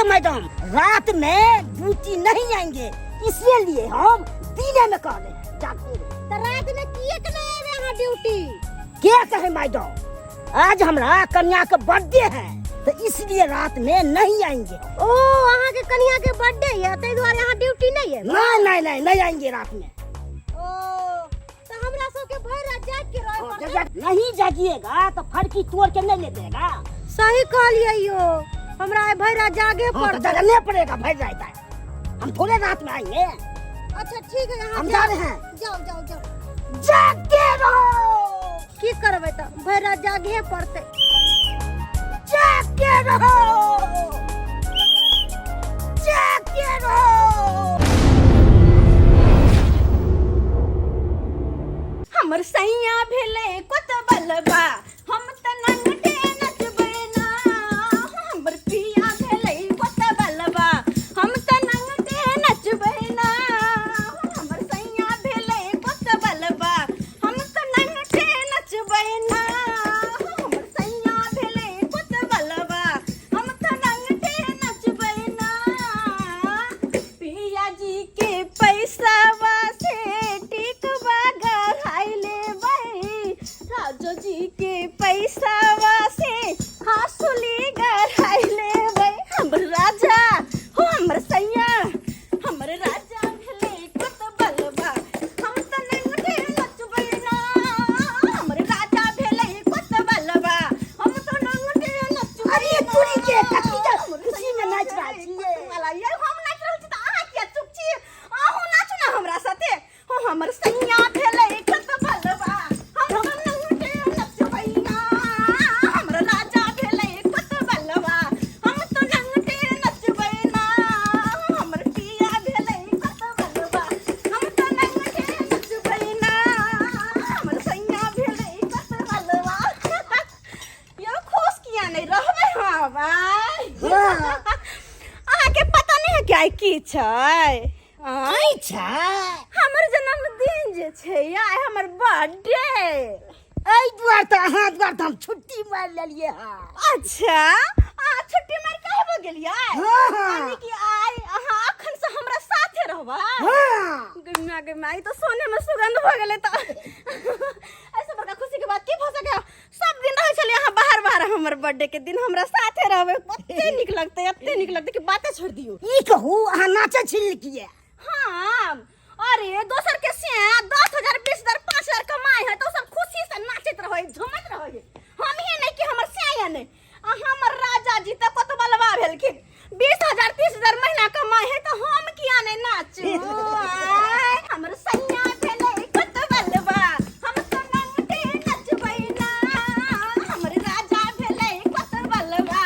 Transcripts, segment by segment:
Madam, रात में duty नहीं आएंगे, इसलिए हम दिने में कह रहे हैं जागते रहो। तऽ रात में किएक नहि एबै अहाँ ड्यूटी? क्या कहे मैडम, आज हमरा कन्या के बर्थडे है, तो इसलिए रात में नहीं आएंगे। ओ, अहाँ के कन्या के बर्थडे है, ताहि दुआरे अहाँ ड्यूटी नहीं एबै? नहीं नहीं नहीं, नहीं आएंगे रात में। ओ, तऽ हमरा सबके भरि रात जाग के रहे पड़तै। नहीं जागिएगा तो फड़की तोड़ के नहीं ले देगा। सही कहलियै यो, हमरा आइ भरि रात जागे हाँ, तो पड़तै। जगने पड़ेगा भर रात आए, हम थोड़े रात में आएंगे। अच्छा ठीक है, अहाँ हम जा जाओ। रहे हैं। जाओ जाओ जाओ। जागते रहो। की करबै, तऽ भरि रात जागे पड़तै। जागते रहो, जागते रहो। हमर सैया भेलै कोतबलबा, हम तऽ नंगटे नचबै ना। हमर पिया भेलै कोतबलबा, हम तऽ नंगटे नचबै ना। हमर सैया भेलै कोतबलबा, हम तऽ नंगटे नचबै ना। हमर सैया भेलै कोतबलबा, हम तऽ नंगटे नचबै ना। पिया जी के पैसावा से टिकवा गढ़ाई लेबै, राजो जी के पैसावा से हासुली गढ़ाई लेबै। हमर राजा हो, हमर सैया, हमर राजा भेलै कोतबलबा, हम तऽ नंगटे नचबै ना। हमर राजा भेलै कोतबलबा, हम तऽ नंगटे नचबै। अरे तुरी के कथी के हमर खुशी में नाचि रहल छियै? कोतबला ये, हम नाचि रहल छी तऽ अहाँ किया चुप छी? अहूँ नाचू ने हमरा साथे। हो, हमर सैया भेलै कोतबलबा, हम तऽ नंगटे नचबै ना। हमर राजा भेलै कोतबलबा, हम तऽ नंगटे नचबै ना। हमर पिया भेलै कोतबलबा, हम तऽ नंगटे नचबै ना। हमर सैया भेलै कोतबलबा। यौ, खुश किया नहि रहबै? हाँ भाई, अहाँके पता नहि है कि आइ की छै? आँय? की छै? हमर जन्मदिन जे छै, आइ हमर बर्थडे। एहि दुआरे तऽ अहाँ दुआरे तऽ हम छुट्टी मारि लेलियै हँ। अच्छा, अहाँ छुट्टी मारि के आबि गेलियै? हाँ, हाँ। यानी कि आइ अहाँ अखन से हमरा साथे रहबै? हाँ। गै माय गै माय, ई तऽ सोने में सुगंध भऽ गेलै। तऽ ऐसे बड़का खुशी के बात की भऽ सकै? सब दिन रहै छलियै अहाँ बाहर बाहर, हमर बर्थडे के दिन हमरा साथे रहबै, कते नीक लगतै, एते नीक लगतै कि बाते छोड़ दियौ। ई कहू, अहाँ नाचै छी किए? हाँ, अरे दोसर के से 10,000, 20,000, 5,000 कमाए है तो सब खुशी से नाचैत रहे, झूमैत रहे। हम ही नहीं कि हमर से नहीं, आ हमर राजा जी तऽ कोतबलवा भेलखिन, 20,000, 30,000 महीना कमाए है, तो हम किया नहीं नाचू? आय, हमर सैया भेलै कोतबलवा, हम तो नंगटे नचबै ना। हमर राजा भेलै कोतबलवा,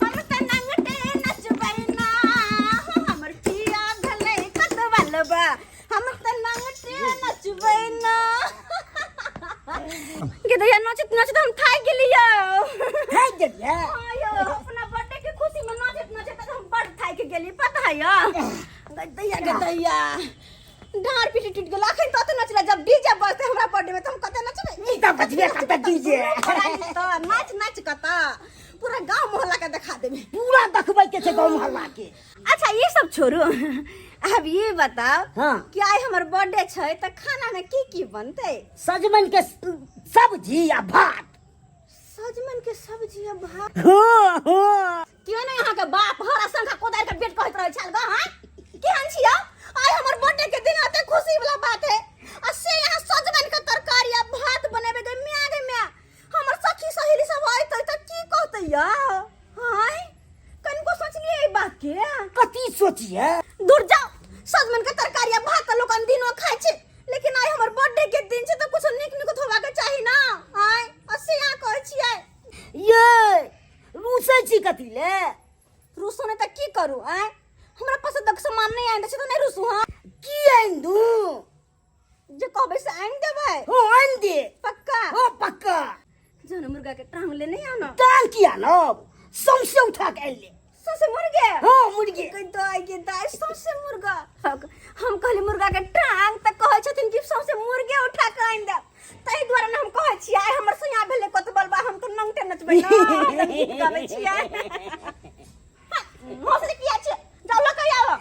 हम तो नंगटे नचबै ना। हमर पिया भेलै कोतबलवा, हम तो नंगटे नचबै ना। गे दैया, नचैत नचैत हम थाकि गेलियै। थाकि गेलियै? हाँ यौ, अपना बर्थडे के खुशी में नचैत नचैत हम बड़ थाकि गेली, पता है यौ। गे दैया, गे दैया, डाँड़ पीठी टूटि गेल। अखन तऽ नचले, जब डीजे बजतै हमरा बर्थडे में तऽ हम कते नचबै? ई तऽ बजबे करतै डीजे। तऽ नाच नाच कऽ तऽ पूरा गांव मोहल्ला के देखा देबै। पूरा देखबै के छै गाँव मोहल्ला के। अच्छा, ये सब छोड़ू, अब ये बताओ हाँ। कि आइ हमर बर्थडे छै तऽ खाना में की की बनतै? सजमनि के सब्जी आ भात। सजमनि के सब्जी आ भात? हाँ हाँ। क्यों नहीं अहाँ के बाप हरा संखा कोदारि के बेट कहैत रहै छल ग? हाँ, केहन छियै? आइ हमर बर्थडे के दिन एते खुशी वाला बात है आ से यहाँ सजमनि के तरकारी आ भात बनेबे। गे म्या, गे म्या, हमर सखी सहेली सब अयतै तऽ की कहतै यौ? हाय, कनिको सोचलियै एहि बात के? कथी सोचिए? दूर जाओ, सजमनि के तरकारी आ भात तऽ लोकन दिनो खाइ छै, लेकिन आइ हमर बर्थडे के दिन छै तऽ कुछो नीक नीक होबाक चाही ना। आइ आ से अहाँ कहै छियै। ये रूसै छी कथी ले? रूसो नहि तऽ की करू? आइ हमरा पसन्दक सामान नहि आनि दै छै तऽ नहि रूसू? हाँ। की आनि दू? जे कहबै से आनि देबै? हो, आनि दे। पक्का? हो, पक्का। जहन मुर्गा के टांग ले नहीं आनो। टांग किया आनब? सौंसे उठा के आनि ले। सौंसे मुर्गे? हाँ, मुर्गे। गे दाइ, गे दाइ, सौंसे मुर्गा। हम कहली मुर्गा के टांग तऽ कहै छथिन कि सौंसे मुर्गे उठा के आनि देब। ताहि दुआरे ने हम कहै छियै, आइ हमर सैया भेलै कोतबलबा, हम तऽ नंगटे नचबै ना, हम तऽ गीत गाबै छियै। हौसले किया?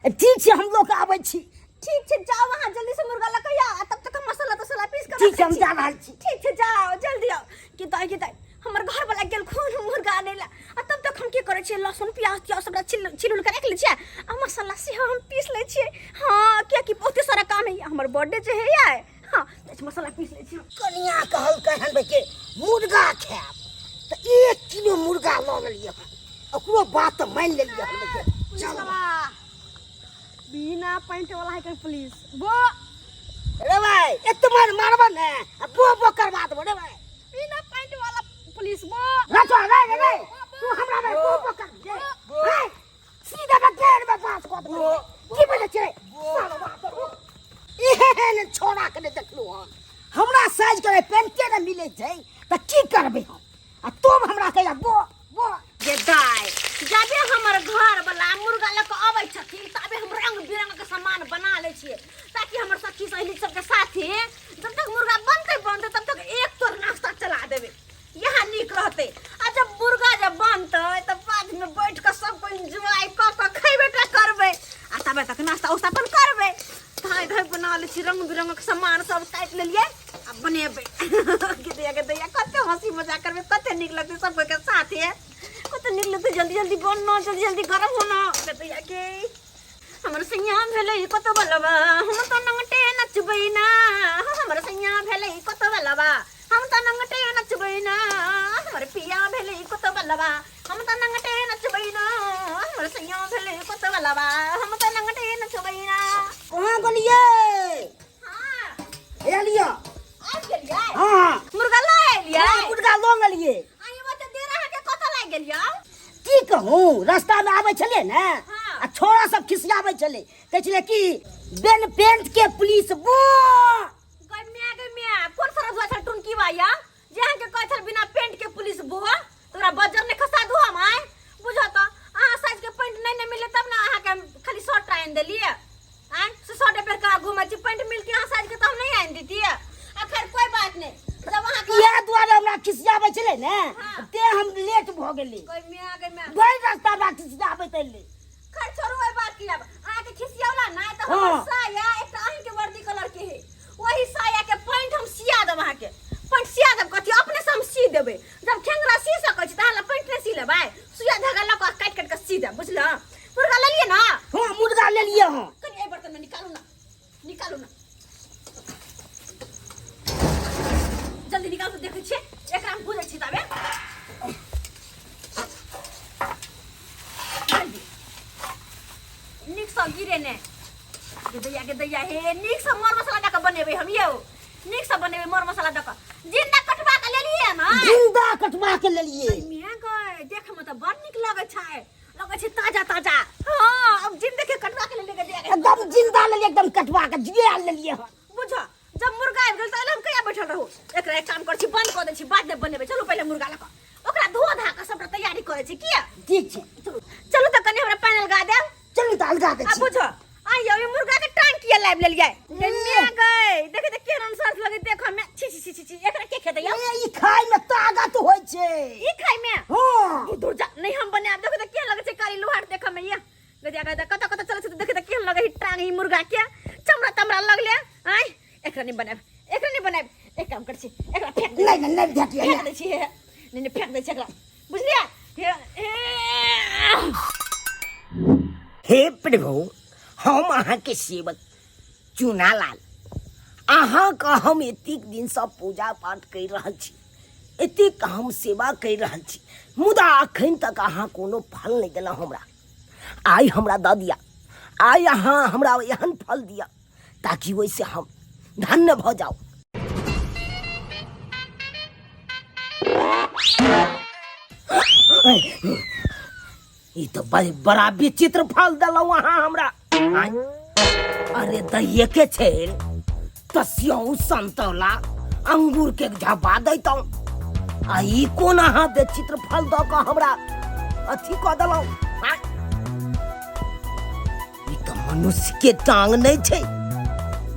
ठीक छै, हम लोग आबै छी। ठीक छै, जाओ अहाँ जल्दी से मुर्गा लऽ कऽ आउ, आ तब तक हम मसाला तसाला पीस कऽ ठीक छै, रखै हम छी। जा रहल छी। ठीक छै, जाओ जल्दी आउ। की दाइ की दाइ, हमर घर वाला गेलखुन मुर्गा आनै ला, आ तब तक हम की करै छियै, लहसुन प्याज त्याज सबटा छिल छिल उल के राखि लै छियै आ मसाला सेहो हम पीस लै छियै। हँ, कियाकि बहुते सारा काम है, हमर बर्थडे जे है आइ। हँ, तऽ मसाला पीस लै छियै। कनिया कहलकै हन के मुर्गा खायब, तऽ 1 किलो मुर्गा लऽ लेलियै हन। ओकरो बात तऽ मानि लेलियै हन के। चल बिना पैंट वाला है के पुलिस बो। रे भाई, एते मार मारबा ने आ बो बो करवा देबो रे भाई। बिना पैंट वाला पुलिस बो। रचो रे रे रे, तू हमरा में बो बो कर दे। रे सीधा में घेर में बात कर दे। की बोले छे साला बात एहन छोड़ा के नहीं देखलू हन। हमरा साइज के पेंटे ने मिले छै त की करबे हम, आ तुम हमरा कहिया बो बो। जे दाइ, जबे हमर घर वाला मुर्गा लऽ कऽ अबै छथिन तबे हम रंग बिरंग के सामान बना लै छियै, ताकि हमर सखी सहेली सबके साथे जब तक मुर्गा बनते बनते तब तक एक तोर नाश्ता चला देबै, यहाँ नीक रहतै। आ जब मुर्गा जब बनतै तब बाद में बैठ कऽ सब कोइ एन्जॉय कऽ कऽ खयबे टा करबै, आ तबे तक नाश्ता उस्ता अपन करबै। धाय धाय बना लै छी रंग बिरंगक सामान सब काटि लेलियै, आ बनेबै। गे दैया गे दैया, कते हंसी मजाक करबै, कते नीक लगतै सब कोइ के साथे, कते नीक लगतै। जल्दी जल्दी बनना, जल्दी जल्दी गरम होना। गे दैया गे, हमर सैया भेलै कत बलबा, हम तऽ नंगटे नचबै ना। हमर सैया भेलै कत बलबा, हम तऽ नंगटे नचबै ना। हमर पिया भेलै कत बलबा, हम तऽ नंगटे नचबै ना। हमर सैया भेलै कत बलबा, हम तऽ नंगटे नचबै ना। कहाँ गेलियै? हाँ। हे लिअ। आबि गेलियै? हाँ, हाँ। मुर्गा लऽ एलियै? हाँ, मुर्गा लऽ गेलियै। अहीं ओते देर अहाँके कतऽ लागि गेल यौ? की कहूँ, रास्ता में आबै छलियै ने, हाँ। आ छोरा सब खिसियाबै छलै, कहै छलै कि बेन पेंट के पुलिस बो। गै म्या गै म्या, कोन सारा धुआ छल टुनकी बाया जे अहाँके कहै छल बिना पेंट के पुलिस बो? तोरा बजर नहि खसा दू हम आइ? बुझऽ तऽ अहाँ साइज के पेंट नहि ने मिले तब ने अहाँके हम खाली शर्ट आनि देलियै। आँय, से शर्ट पहिर कऽ घुमै छी, पेंट मिलती अहाँ साइज के तऽ हम नहि आनि दितियै। आ खैर कोई बात नहि, जब अहाँके इएह दुआरे हमरा खिसियाबै छलै ने, हाँ। ते हम लेट भऽ गेली। गै म्या गै म्या, भरि रास्ता हमरा खिसियाबैत एलै। खैर छोड़ू ओहि बात की, आब अहाँके खिसियौला नहि तऽ हमर हाँ। साया एकटा अहींके वर्दी कलर के है, वही साया के पैंट हम सिया देब अहाँके। पैंट सिया देब कथी, अपने से हम सी देबै। जब खेंगरा सी सकै छी तऽ अहाँ लए पैंट नहि सी लेबै? सुइया धागा लऽ कऽ काटि काटि कऽ सी देब, बुझलहुँ? मुर्गा लेलियै ने? हाँ, मुर्गा लेलियै हँ। कनि एहि बर्तन में निकालू ना, निकालू ना, जल्दी निकालू तऽ देखै छियै। एकरा हम भुजै छी ताबे जल्दी नीकसँ गिरे ने। गे दैया गे दैया, हे नीकसँ मर मसाला दऽ कऽ बनेबै हम यौ, नीकसँ बनेबै मर मसाला दऽ कऽ। जिंदा कटवा कऽ लेलियै ने? जिंदा कटवा के लेलियै। मियाँ गए, देखमे तऽ बड़ नीक लगै छै, लगै छै ताजा ताजा। हाँ, अब जिंदे के कटवा के लेलियै गे दैया गे। एकदम जिंदा लेलियै, एकदम कटवा के जिया लेलियै हन। बुझ, जब मुर्गा आबि गेल तऽ हम कहिया बैठल रहू। एकरा एक काम करै छी, बंद कऽ दै छी, बाद मे बनेबै। चलू पहिले मुर्गा लऽ कऽ ओकरा धो धा कऽ सबटा तैयारी करै छी। किया? ठीक छै, चलू चलू तऽ कनि हमरा पानि लगा देब। चलू तऽ अलगा दै आ छी। बुझ, आ यौ ई मुर्गा के टांग किया लाबि लेलियै? गे माय गै, देखै तऽ केहन सरस लगै देखऽ मे। छी छी छी छी छी, एकरा के खेतै यौ? ए, ई खाय मे ताकत होइ छै। ई खाय मे? हाँ। दूर जा, नहीं हम बनायब। देखो तऽ केहन लगै छै कारी लोहार देखऽ मे। ये गदिया गदिया कतऽ कतऽ चलै छै तऽ देखै तऽ केहन लगै छै टांग ई मुर्गा के, चमड़ा तमड़ा लगले। आँय, एकरा नहि बनायब, एकरा नहि बनायब। एक काम करै छी, एकरा फेंक दै। नहि नहि, नहि भेटिए। फेंक दै छी, हे नहि नहि, फेंक दै छी एकरा, बुझलियै? हे हे हे प्रभु, हम अहाँके सेवक चूनालाल, अहाँके हम एतेक दिनसँ पूजा पाठ करि रहल छी, एतेक हम सेवा करि रहल छी, मुदा अखन तक अहाँ कोनो फल नहि देलहुँ हमरा। आइ हमरा दऽ दिअ, आइ अहाँ हमरा एहन फल दिअ ताकि ओहिसँ हम धन्य भऽ जाउ। ई तऽ बड़ा विचित्र फल देलहुँ अहाँ हमरा। आँय? अरे दहिए के छै तऽ स्यौ संतौला अंगूर के झबा दैतहुँ, आ ई कोन अहाँ विचित्र फल दऽ कऽ हमरा अथी कऽ देलहुँ? आँय? ई तऽ मनुष्य के टांग नहि छै,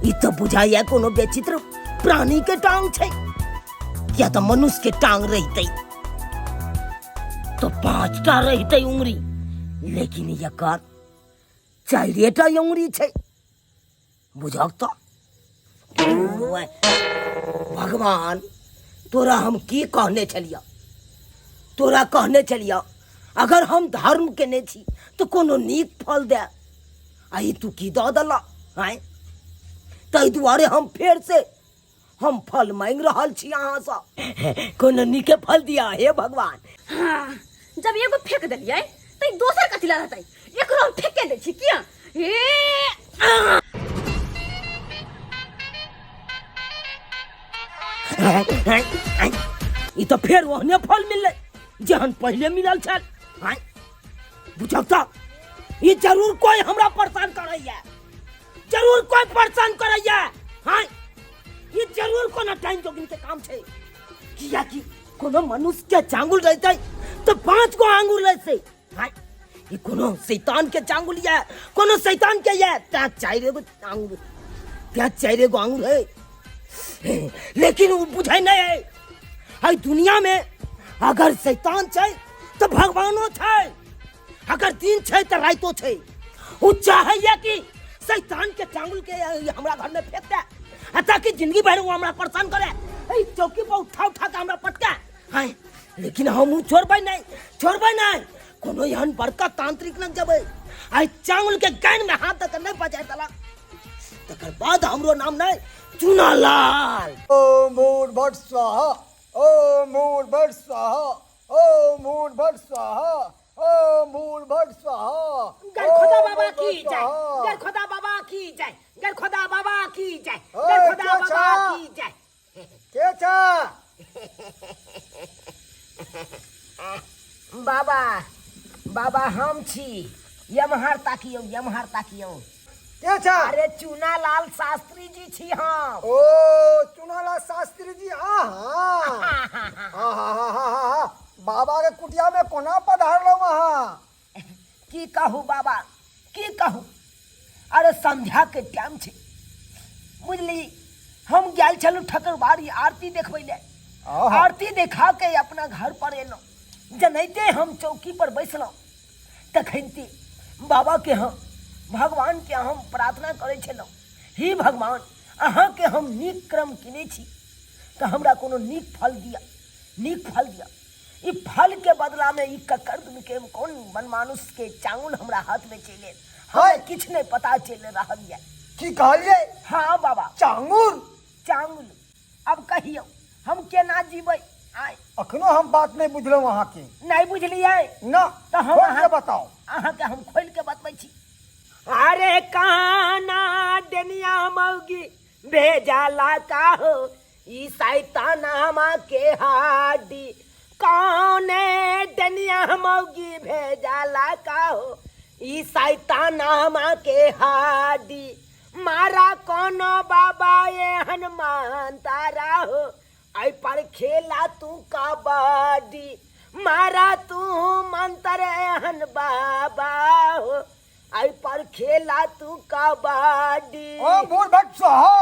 ई तऽ बुझाइया कोनो विचित्र प्राणी के टांग छै। किया तऽ मनुष्य के टांग रहितै तो 5टा रहितै उंगरी, लेकिन एकर चारिटा अंगुरी छै। बुझक तऽ भगवान, तोरा हम की कहने छलियह? तोरा कहने छलियह अगर हम धर्म केने छी तऽ कोनो नीक फल दे, आ ई तू की दऽ देलह? आँय, ताहि दुआरे हम फेरसँ हम फल मांगि रहल छी अहाँसँ, कोनो नीके फल दिअ हे भगवान। हाँ, जब एगो फेंक देलियै तऽ ई दोसर कथी लए रहतै? एकरो हम फेंके दै छी। किया हे? ई तऽ फेर ओहने फल मिललै जेहन पहिले मिलल छल। आँय, बुझल तऽ ई जरूर कोई हमरा परेशान करैया, जरूर कोई परेशान करैया। हाँ, ई जरूर कोनो टाइम जोगिन के काम छै, कियाकि कोनो मनुष्य के चांगुल रहतै तो 5 गो आंगुर रहतै। हाँ, ई कोनो शैतान के चांगुल या कोनो शैतान के या त्या 4 गो आंगुर, त्या 4 गो आंगुर है, लेकिन वो बुझै नहीं है। एहि दुनिया में अगर शैतान छै तो भगवानो छै, अगर दिन छै तो रातो छै। वो चाहैया कि शैतान के चांगुल के हमरा घर में फेंक दे, आ ताकि जिंदगी भर वो हमरा परेशान करे, एहि चौकी पर उठा उठा के हमरा पटका। हाँ, लेकिन हम उ छोड़बै नहीं, छोड़बै नहीं। कोनो एहन बड़का तांत्रिक लग जेबै, आइ चांगुल के गाइन में हाथ दऽ के नहीं बजाय देलक तकर बाद हमरो नाम नहीं चुनालाल। ओम भूर्भुव स्वाहा, ओम भूर्भुव स्वाहा, ओम भूर्भुव स्वाहा, ओम भूर्भुव स्वाहा। गरखोदा बाबा की जय, गरखोदा बाबा की जय, गरखोदा बाबा की जय, गरखोदा बाबा की जय। के छा? बाबा, बाबा हम छी, यमहर ताकियौ, यमहर ताकियौ। के छा? अरे चूनालाल शास्त्री जी छी हम। ओ चूनालाल शास्त्री जी, आहा आहा, बाबा के कुटिया में कोना पधारलहुँ अहाँ? की कहू बाबा, की कहू, अरे संध्या के टाइम छै बुझली, हम गेल छलहुँ ठकुरबाड़ी आरती देखबै ले, आरती देखा के अपना घर पर एलहुँ। जनैते हम चौकी पर बैसलहुँ तखनते बाबा के हम भगवान के हम प्रार्थना करै छलहुँ, हे भगवान अहाँके हम नीक क्रम केने छी तऽ हमरा कोनो नीक फल दिअ, नीक फल दिअ। ई फल के बदला में ई ककर के कोन बनमानुष के चांगुल हमरा हाथ में चलि गेल, हमरा किछु नहि पता चलि रहल यऽ। की कहलियै? हाँ बाबा। चांगुर? चांगुल। अब कहियौ हम केना जीबै? आय अखनो हम बात नहि बुझलहुँ अहाँके। नहि बुझलियै? ना। तऽ हम खोलि के अहाँ बताउ। अहाँके हम खोलि के बतबै छी। अरे काना डेनिया मौगी भेजाला का हो ई शैतानामा के हाडी, कौने डनिया मौगी भेजाला का हो ई शैतानामा के हाडी, मारा कोनो बाबा एहन मानता हो ऐ पर खेला तू कबड्डी, मारा तू मंत्र एहन बाबा हो ऐ पर खेला तू कबड्डी। ओम भूर्भुव स्वाहा,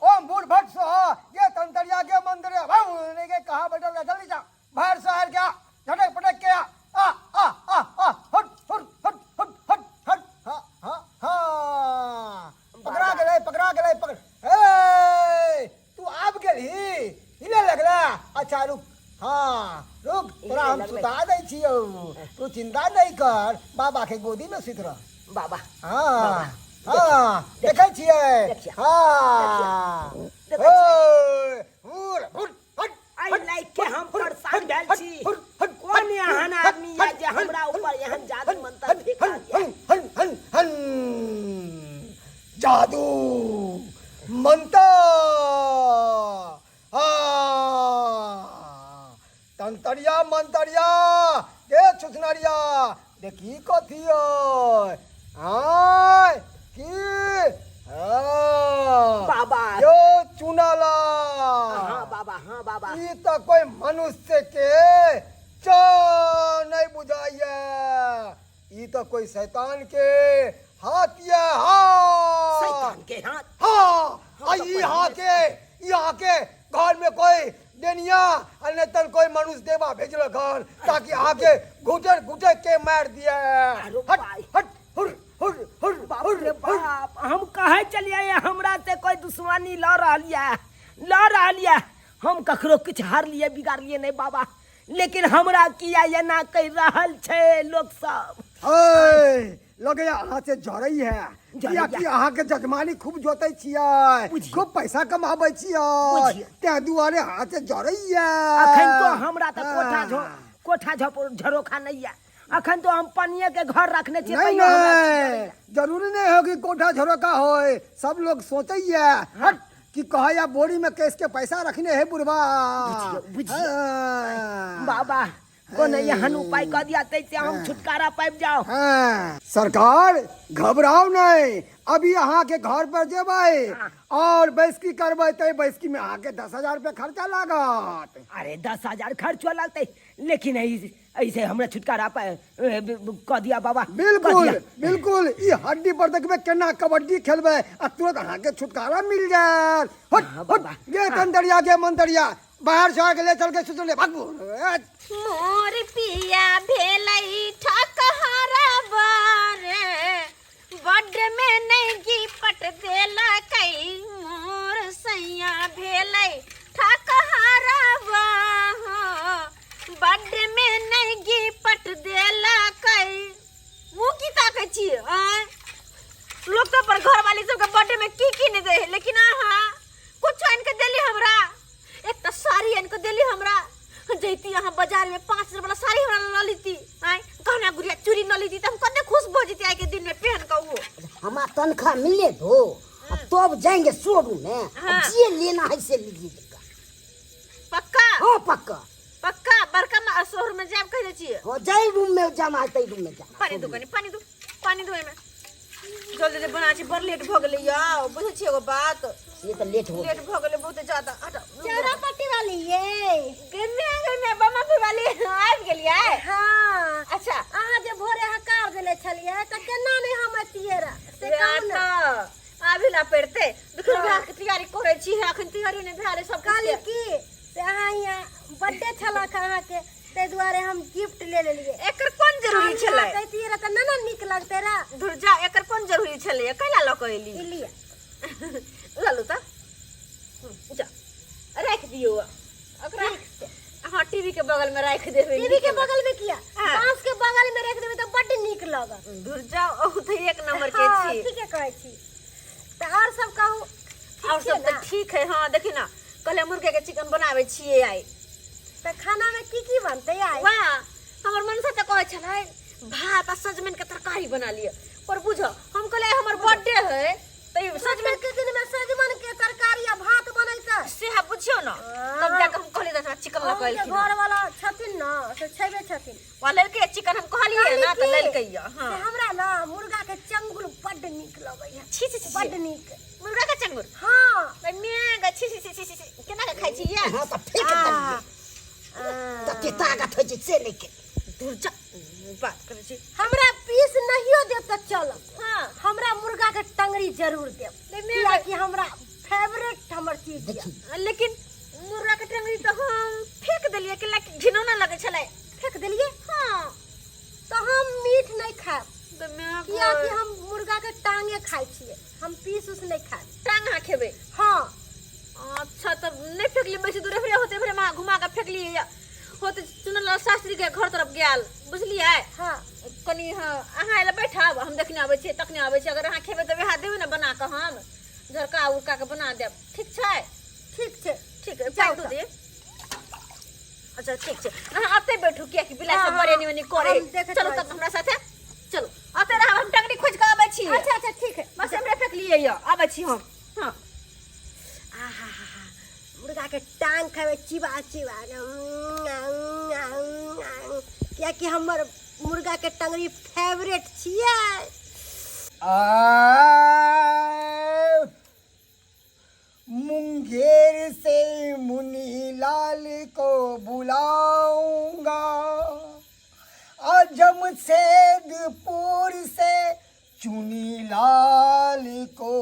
ओम भूर्भुव स्वाहा, ये तंतरिया के मंदिर है, भाऊ के कहाँ बैठल है? जल्दी जा बाहर से आयल क्या झटक पटक के आ आ आ आ आ हट हट हट हट हट हट। हाँ हाँ हाँ, पकड़ा गेलै, पकड़ा गेलै, पकड़। ए तू आब गेलही, हिले लगला। अच्छा रुक, हाँ रुक, तोरा हम सुता दै छियौ, तू चिंता नहीं कर, बाबा के गोदी में सुत रह। बाबा। हाँ हाँ, देखै छियै। हाँ ओए हुर हुर हट। एहि लाइक के हम परेशान भेल छी। कोन एहन आदमी यऽ जे हमरा ऊपर एहन जादू मंत्र फेंकल यऽ? हन हन हन, जादू मंत्र। हाँ तंतरिया मंतरिया के छुछनरिया, देखी कथी अइ? आय की? हाँ। बाबा। यो चुनाला। हाँ बाबा, हाँ बाबा। ई तऽ कोई मनुष्य के च नहीं बुझाइया, ई तऽ कोई शैतान के हाथ या। हाँ शैतान के हाथ? हाँ, आ ई यहाँ के, यहाँ के घर में कोई डेनिया आ नहीं तन कोई मनुष्य देवा भेजलक हन ताकि अहाँ के घुटर घुटर के मार दिया। अरे हट भाई। हट, हुर हुर हुर बाप हुर रे हुर। बाप, हम कहे चलिए हमरा से कोई दुश्मनी लड़ रहल ये, लड़ रहल ये। हम ककरो किछु हार लिए बिगाड़ लिए नहीं बाबा, लेकिन हमरा किया एना कहि रहल छै लोक सब। हे लगैया अहाँ से जरै है, जरैया। कियाकि अहाँ के जजमानी खूब जोतै छियै, बुझियौ। खूब पैसा कमाबै छियै, बुझियौ। तै दुआरे अहाँ से जरैया। अखन तो हमरा तऽ कोठा झो हाँ। कोठा झपो झरोखा नहीं है, अखन तो हम पनिये के घर रखने छियै, नहीं तैयो हमरा नहीं, जरूरी नहीं हो कि कोठा झरोखा होए, सब लोग सोचैया हट कि कहैया बोरी में केस के पैसा रखने है बुढ़वा। बुझियौ, बुझियौ। हाँ। बाबा कोनो एहन उपाय कऽ दिया तैसे हम छुटकारा पाबि जाओ। हाँ। सरकार घबराओ नहीं, अभी अहाँ के घर पर जेबै और बैसकी करबै ते बैसकी में अहाँ के 10,000 रुपया खर्चा लागत। अरे 10,000 खर्चो लगतै, लेकिन ऐसे हमरा छुटकारा कऽ दिया बाबा, कऽ बिल्कुल दिया। बिल्कुल, ई हड्डी पर देखबै केना कबड्डी खेलबै आ तुरंत अहाँ के छुटकारा मिल जायत। हट, हाँ, हट, बाबा। गे कंदरिया, गे मंदरिया, बाहर से आके ले चल के सुतले भागू। मोर पिया भेलै ठकहरबा रे, बड में नहीं गिपट देलकै। मोर सैया भेलै ठकहरबा हो, बड में नहीं गिपट देलकै। मुँह की ताकै छी? आँय, लोक तऽ पर घरवाली सबके बर्थडे में की की नहि दै है, लेकिन अहाँ कुछ आनि के देली हमरा, एकटा साड़ी आनि के देली हमरा। जैती अहाँ बाजार में 5,000 वाला साड़ी हमरा ल लेती, आँय गहना गुड़िया चूड़ी ल लेती, तऽ हम कते खुश भऽ जैती आइ के दिन में पहन के। वो हमारा तनख्वाह मिलने दो, अब तो अब जाएंगे शोरूम में, हाँ। अब जे लेना है से लीजिएगा। पक्का? हाँ पक्का। पक्का? बड़का शोरूम में जायब कहि दै छियै? हाँ, जाहि रूम में जाना है तै रूम में जाना। पानी दो कनी, पानी दो, पानी दो एहिमे। जल्दी जल्दी बना छी, बड़ लेट भऽ गेलै यौ, बुझै छियै एगो बात? से तऽ लेट हो लेट भऽ गेलै बहुत ज्यादा। हटाउ। चौरा पट्टी वाली ये। गन्ने गन्ने बमापुर वाली आबि गेलियै? हाँ। अच्छा। अहाँ जे भोरे हकार देले छलियै तऽ केना नहि हम अतियै रह से कहू ने। तऽ आबि ला पड़तै। देखियौ बियाह के तैयारी करै छी, अखन तैयारी नहि भेल है सब कहली किछु। की से अहाँ यहाँ बर्थडे छलक अहाँके, ताहि दुआरे हम गिफ्ट ले लेलियै। एकर कोन जरूरी छलै? कहितियै रह तऽ नहि ने नीक लगतै रह। धुर जा, एकर कोन जरूरी छलै? कैला लऽ कऽ एली? ई लिअ। लऽ लू तऽ जा राखि दियौ ओकरा। हाँ, टीवी के बगल में राखि देबै। टीवी के बगल में किया? हाँ। बांस के बगल में राखि देबै तऽ बड्ड नीक लगत। धुर जाओ, ओ तऽ एक नंबर के हाँ, छी। ठीके कहै छी। तऽ आओर सब कहू? और सब तऽ ठीक है। हाँ देखी ना, कहले मुर्गे के चिकन बनाबै छियै आइ। तऽ खाना में की की बनतै आइ? वाह, हमर मनसा तऽ कहै छलै भात आ सजमनि के तरकारी बना लिअ, पर बुझो हम कहले आइ हमर बर्थडे है तऽ ई सजमनि के दिन में सजमनि के तरकारी आ भात बनैतै से हा बुझियौ ना, तब जाके हम कहलियै तऽ चिकन लऽ कऽ अहूँके एलखिन। घर वाला छथिन ना से छेबे छथिन। वा ललकै चिकन, हम कहलियै ना तऽ ललकै। हां, से हमरा ना मुर्गा के चंगुल बड्ड नीक लगैया। छी छी छी, बड्ड नीक मुर्गा के चंगुर। हां मैं छी छी छी छी छी, केना के खाइ छी ये? हां तऽ फेंक देलियै, तते ताकत होइ छै से नहि के। दूर जा, बात करै छी। हमरा पीस नहियो देब तऽ चलत। हां, हमरा मुर्गा के टंगड़ी जरूर देब, कियाकि हमरा फेवरेट हमर चीज ये। लेकिन मुर्गा के टंगड़ी तऽ हम फेंक देलियै, कि लाइक घिनौना लगै छलै। फेंक देलियै? हां। तऽ हम मीट नहि खायब, कियाकि हम मुर्गा के टांगे खाइ छियै, हम पीस उस नहि खायब। टांग अहाँ खेबै? हाँ। अच्छा, तब नहि फेकली बेसी दूर, एफरे होते एफरे माँ घुमा के फेकली होते चुनलाल शास्त्री के घर तरफ गेल, बुझलियै? हाँ। कनी हाँ, अहाँ एला बैठब, हम देखने आबै छियै, तखने आबै छियै। अगर अहाँ खेबै तऽ वएह देबै ने बना कऽ, हम झरका उरका के बना देब। ठीक छै? ठीक छै। ठीक है, पानि दऽ दे। अच्छा ठीक छै, अहाँ अतै बैठू, कियाकि बिलाइ सब बड़ एनी ओनी करे। चलू तब हमरा साथे चलू, अतै रहब, हम टंगड़ी खोजि कऽ आबै छी। अच्छा अच्छा ठीक है। बस हमरे फेकलियै यऽ, आबै छी हम। हाँ, आहा, मुर्गा के टांग खेबै चिबा चिबा के, कियाकि हमर मुर्गा के टंगड़ी फेवरेट छियै। मुंगेर से मुनी लाल को बुलाऊंगा, जमशेदपुर से चुनी लाल को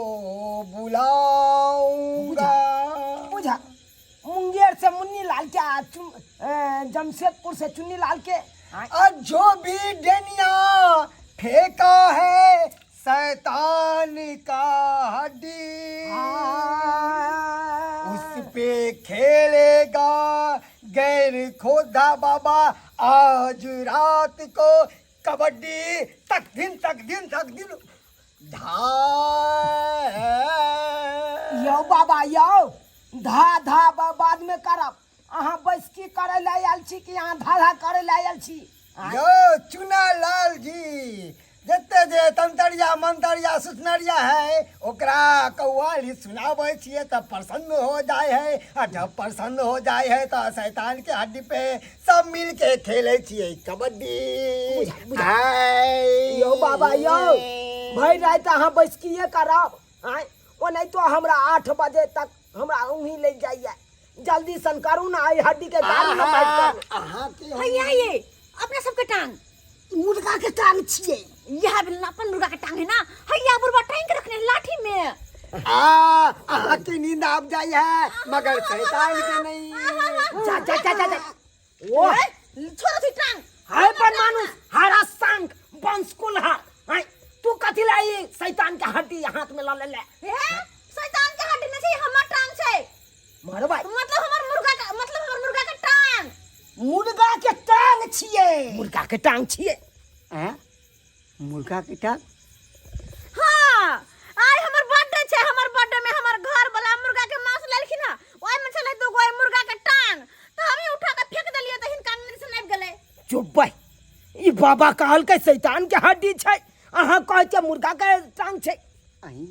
बुलाऊंगा। बुझा, मुंगेर से मुन्नी लाल के आ जमशेदपुर से चुन्नी लाल के। आ जो भी डनिया फेंका है शैतान का हड्डी उस पे खेलेगा गैर खोदा बाबा आज रात को कबड्डी तक दिन तक दिन तक दिन धा यौ बाबा यौ धा धा बाद में करब अहाँ बैसकी करै लए आयल छी कि अहाँ धा धा करै लए आयल छी यौ चुना लाल जी जते जे तंतरिया मंतरिया सुसनरिया है ओकरा कौआली सुनाबै छियै तऽ प्रसन्न हो जाइ है आ जब प्रसन्न हो जाइ है तऽ शैतान के हड्डी पे सब मिल के खेलै छियै कबड्डी आय। यौ बाबा यौ भरि राति अहाँ बैसकिए करब आँय ओनाहितो हमरा 8 बजे तक हमरा उहीं लागि जाइए जल्दी सन करू ना एहि हड्डी के गाड़ी में बैठ कर अहाँ के हैया ये अपना सबके टांग मुर्गा के टांग छियै यह बिल अपन मुर्गा के टांग है ना हैया बुढ़वा टांग के रखने है लाठी में आ अहाँ के नींद आब जाइ है मगर शैतान के नहीं जा जा जा जा जा ओ छोड़ो थी टांग हाय पर मानुस हरा संग बंस कुल्हार हाय तू कथी ला ई शैतान के हड्डी हाथ में ल ले ले हे शैतान के हड्डी नहीं छै हमर टांग छै मरबै मतलब हमर मुर्गा का मतलब हमर मुर्गा के टांग मुर्गा के टांग छियै मुर्गा के टांग छियै हैं मुर्गा के टांग हाँ आइ हमर बर्थडे छै हमर बर्थडे में हमर घर वाला मुर्गा के मांस लेलखिन हँ ओहि में छलै दू गो मुर्गा के टांग तऽ हमही उठा के फेंक देलियै तऽ हिनका नींद से आबि गेलै चुप भाई ई बाबा कहलकै शैतान के हड्डी छै अहाँ कहै छियै मुर्गा के टांग छै आई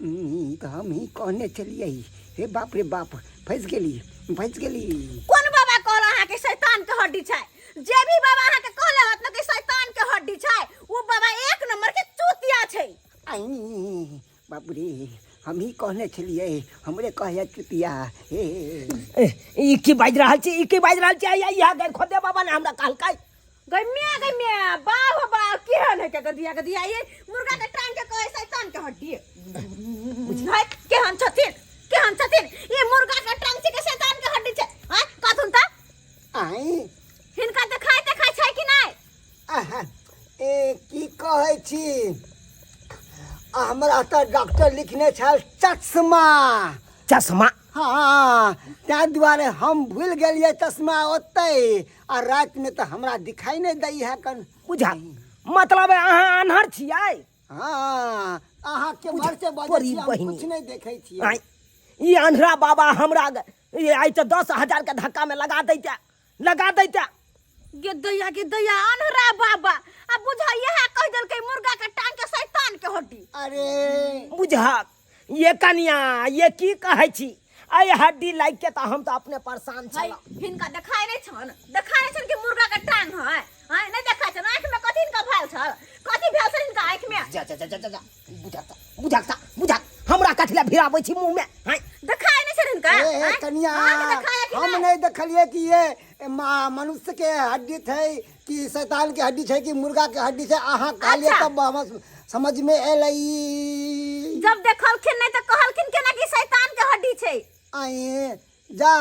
ई तऽ हम ही कहने छलियै हे बाप रे बाप फँसि गेली फँसि गेली कोन बाबा कहल अहाँके शैतान के हड्डी छै जे भी बाबा अहाँके कहले होत न कि शैतान के हड्डी छै ओ बाबा एक नंबर के चूतिया छै आई बाप रे हम ही कहने छलियै हमरे कहया चुतिया हे ए, ई की बाजि रहल छी ई की बाजि रहल छी आइ इहा गैर खोदे बाबा ने हमरा कहलकै गै म्या गै म्या बाह हो बाह केहन है के गदिया गदिया ये मुर्गा के टांग के कहै शैतान के हड्डी है केहन छथिन केहन छथिन ये मुर्गा के टांग छै के शैतान के हड्डी छै हां कहथुन त आई हिनका देखाय देखाय छै कि नहि आहा, ए की कहै छी आ हमरा तऽ डॉक्टर लिखने छल चश्मा चश्मा हँ ताहि दुआरे हम भूलि गेलियै चश्मा ओतै आ रातिमे तऽ हमरा दिखाई नहि दै है कन बुझा मतलब अहाँ आन्हर छियै हँ अहाँ केम्हर से बजै तोरी छी हम बहिनी। किछु नहि देखै छियै आँय, ई अन्हरा बाबा हमरा ई आइ तऽ 10,000 के धक्का में लगा दैते लगा दैते गे दैया गे दैया अन्हरा बाबा आ बुझा इएह कहि देलकै मुर्गा के टांग के शैतान के हड्डी अरे बुझा ये कनिया ये की कहै छी एहि हड्डी लागि के तऽ हम तऽ अपने परेशान है छलहुँ हिनका देखाय नहि छन देखाय नहि छन कि मुर्गा के टांग है है नहि देखाय छन आँखि में कथी हिनका भेल छल कथी भेल छल हिनका आँखि में जा जा जा जा जा जा बुझा बुझा बुझा हमरा कथी लए भिड़ाबै छी मुँह में हैं देखाय नहि छन हिनका ए, ए, हैं? कनिया अहाँके देखाय कि हम नहि? नहीं देखलिए कि ये मनुष्य के हड्डी थे कि शैतान के हड्डी छै कि मुर्गा के हड्डी छै अहाँ कहलिए अच्छा। तब हम समझ में एलै जब देखलखिन नहि तऽ कहलखिन केना कि शैतान के हड्डी छै आए जा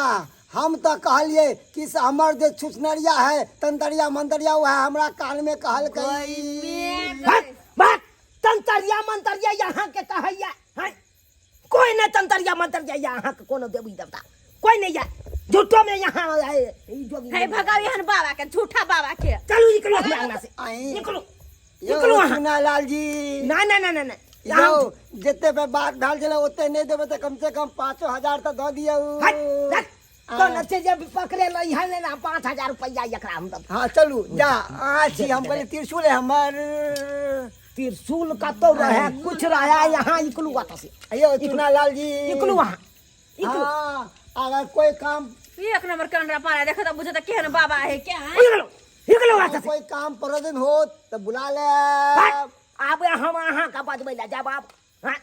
हम तऽ कहलिए कि से हमर जे छुछनरिया है तंतरिया मंतरिया वह हमरा कान में कहलकै भाग भाग तंतरिया मंतरिया यहाँ के कहैया हैं कोई नहीं तंतरिया मंतरिया यहाँ के कोनो देवी देवता कोई नहीं है झूठो में यहाँ आए ई जोगी हे भगाओ एहन बाबा के झूठा बाबा के चलू निकलो हमरा अंगना से आई। निकलो यौ निकलो अहाँ चुना लाल जी ना ना ना ना ना यौ जते पे बात भेल छलै ओते नहि देबै तऽ कम से कम 5,000 तऽ दऽ दियौ हट हट कोन छै जे पकड़े लो यहाँ लेना 5,000 रुपया एकरा हम दब हाँ चलू जा अहाँ छी हम कहलियै त्रिशूल है हमर त्रिशूल कतौ रहे कुछ रहे यहाँ निकलू कतौ से यौ चुना लाल जी निकलू वहाँ निकलू हाँ अगर कोई काम एक नंबर के अंडा पारा देखो तो बुझे तो केहन बाबा है क्या है निकलो निकलो वहाँ से कोई काम प्रयोजन हो तऽ बुला ले हट, आब हम अहाँ के बजबै लए जायब आब हाँ?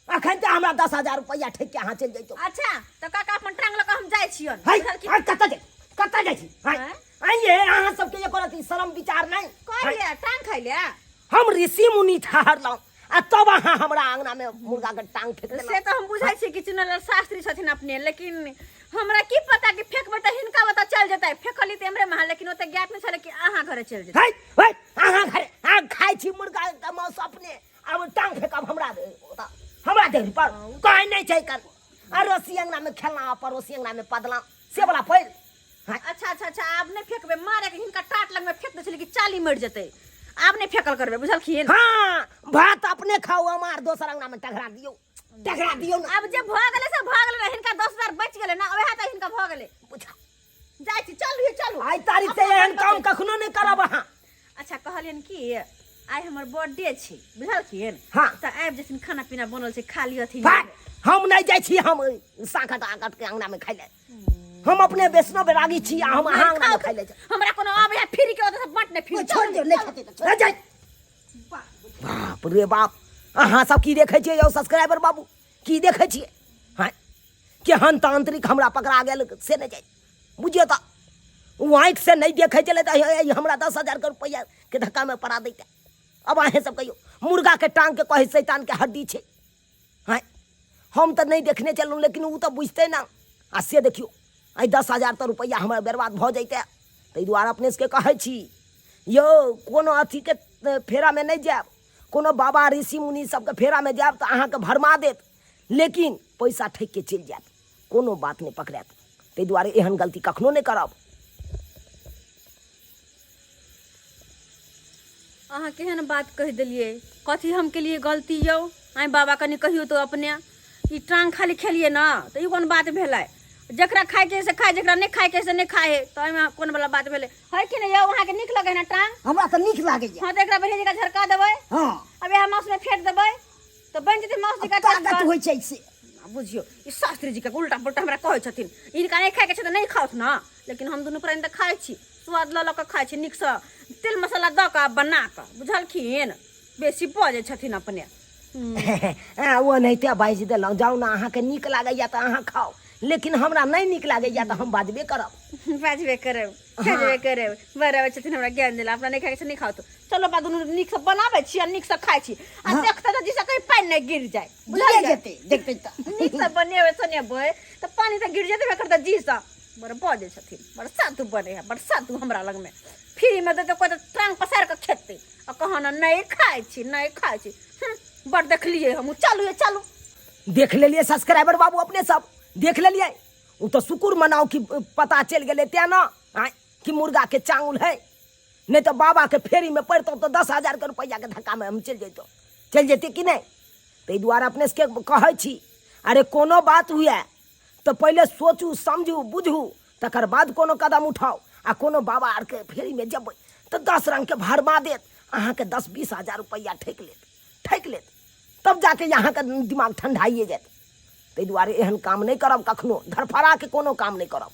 अखन तऽ हमरा 10,000 रुपैआ ठकि के अहाँ चलि जैतौ अच्छा तऽ काका अपन टांग लऽ कऽ हम जाइ छियन है बुझल कि है, कतऽ जाइ कतऽ जाइ छी है हैं? आइये अहाँ सबके एको रति शरम विचार नहि कहलियै टांग खाइ ले हम ऋषि मुनि ठहरलहुँ आ तब अहाँ हमरा अंगना में मुर्गा के टांग फेंक से देलहुँ तऽ हम बुझै छी कि चुनलाल शास्त्री छथिन अपने लेकिन हमरा की पता कि फेकबै तऽ हिनका ओतऽ चलि जेतै फेकली तऽ एम्हरे महा लेकिन ओतऽ ज्ञात नहि छलै कि अहाँ घरे चलि जेतै है है अहाँ घरे अहाँ खाइ छी मुर्गा के मांस अपने आब टांग फेकब हमरा ओतऽ, हमरा देह पर कहै नहि छै कर अड़ोसी अंगना में खेलना पड़ोसी अंगना में पदला से वाला पैर। हाँ। अच्छा अच्छा अच्छा, आब नहि फेकबै, मारे के हिनका टाट लग में फेक दै छलै कि चाली मरि जेतै, आब नहि फेकल करबै, बुझलखिन? हाँ, भात अपने खाओ, हमार दोसर अंगना में टघरा दियौ, टघरा दियौ ना। आब जे भऽ गेलै से भऽ गेलै, हिनका 10,000 बचि गेलै ना, वएह तऽ हिनका भऽ गेलै। बुझा जाइ छी, चलू चलू। आइ तारीख से एहन काम कखनो नहि करब अहाँ। अच्छा कहलियनि कि आइ हमर बर्थडे छै, बुझलखिन? हाँ। तऽ आबि जेथिन, खाना पीना बनल छै, खा लियथिन। भाय, हम नहि जाइ छी, हम साकट आकट के अंगना में खाइ ले, हम अपने वैष्णव बैरागी छी आ हम अहाँ अंगना में खाइ ले जाइ। हमरा कोनो आबै है फ्री के, ओतऽ से बाँटने फ्री। छोड़ दियौ, नहि खेतै तऽ छोड़। नहि जाइ। बाप रे बाप, अहाँ सब की देखै छियै यौ सब्सक्राइबर बाबू, की देखै छियै? हाँ, केहन तांत्रिक हमरा पकड़ा गेल से नहि जाइ, बुझियौ तऽ ओ आँखि से नहि देखै छलै तऽ हे, हमरा 10,000 के रुपैआ के धक्कामे पड़ा दैते। अब अहेँ सब कहियौ, मुर्गाके टाँगके कहै शैतानके हड्डी छै। हाँ, हम तऽ नहि देखने छलहुँ, लेकिन ओ तऽ बुझतै ने। आ से देखियौ, एहि 10,000 तऽ रुपैआ हमरा बर्बाद भऽ जैतै। ताहि दुआरे अपने सबके कहै छी यौ, कोनो अथीके फेरामे नहि जायब, कोनो बाबा ऋषि मुनि सबके फेरामे जायब तऽ अहाँके भरमा देत, लेकिन पैसा ठकि के चलि जायत, कोनो बात नहि पकड़ायत। ताहि दुआरे एहन गलती कखनो नहि करब। अहाँ केहन बात कहि देलियै, कथी हम केलियै गलती यौ? आइ बाबा कनि कहियौ तऽ अपने, ई टांग खाली खेलियै ने तऽ ई कोन बात भेलै? जकरा खायके से खाय, जकरा नहि खायके से नहि खाय है, तऽ एहिमे कोन वाला बात भेलै? है कि नहि यौ? अहाँके नीक लगै ने टांग? हमरा तऽ नीक लागैया। हँ, तऽ एकरा बढ़िआँ जकाँ झरका देबै। हँ। अब इएह मासुमे फेंट देबै तऽ बनि जेतै मासु जकाँ। ताकत होइ छै से। बुझियौ, ई शास्त्री जीके उल्टा पुल्टा हमरा कहै छथिन। हिनका नहि खायके छै तऽ नहि खाउथ ने, लेकिन हम दुनू प्राणी तऽ खाइ छी, स्वाद लऽ लऽ कऽ खाइ छी, नीकसँ तेल मसाला दऽ कऽ आ बना कऽ, बुझलखिन? बेसी बजै छथिन अपने। ओ एनाहिते बाजि देलहुँ, जाउ ने, अहाँके नीक लागैया तऽ अहाँ खाउ, लेकिन हमरा नहि नीक लागैया तऽ हम बाजबे करब। बाजबे करब, खेजबे करब। बड़ आबै छथिन हमरा ज्ञान देला, अपना नहि खायके छै नहि खाउ। तऽ चलो बा, दुनू नीकसँ बनाबै छी आ नीकसँ खाइ छी आ देखते तऽ जिसे कहीं पानि नहि गिर जाय, बुझल जेतै देखते तऽ। नीकसँ बनेबै सुनेबै तऽ पानि तऽ गिर जेतै करतै जीसँ। बड़ बजै छथिन, बड़ साधु बनै है, बड़ साधु। हमरा लगमे फ्रीमे देतै कोइ तऽ टांग पसारि कऽ खेतै आ कहाँ ने नहि खाइ छी, नहि खाइ छी। बड़ देखलियै हमहूँ। चलू ये चलू। देख लेलियै सब्सक्राइबर बाबू, अपने सब देख लेलियै। ओ तऽ शुक्र मनाउ कि पता चलि गेलै तेँ ने आँय कि मुर्गाके चांगुल है, नहि तऽ बाबाके फेरीमे पड़ितहुँ तऽ 10,000के रुपैआके धक्कामे हम चलि जैतहुँ, चलि जैतियै कि नहि? ताहि दुआरे अपने सबके कहै छी, अरे कोनो बात हुए तऽ पहिले सोचू, समझू, बुझू, तकर बाद कोनो कदम उठाउ। आ कोनो बाबा आरके फेरीमे जेबै तऽ 10 रङ्गके भरमा देत अहाँके, 10-20 हजार रुपैआ ठकि लेत, ठकि लेत, तब जाके अहाँके दिमाग ठंडाइए जायत। ताहि दुआरे एहन काम नहि करब कखनो, धरफड़ाके कोनो काम नहि करब।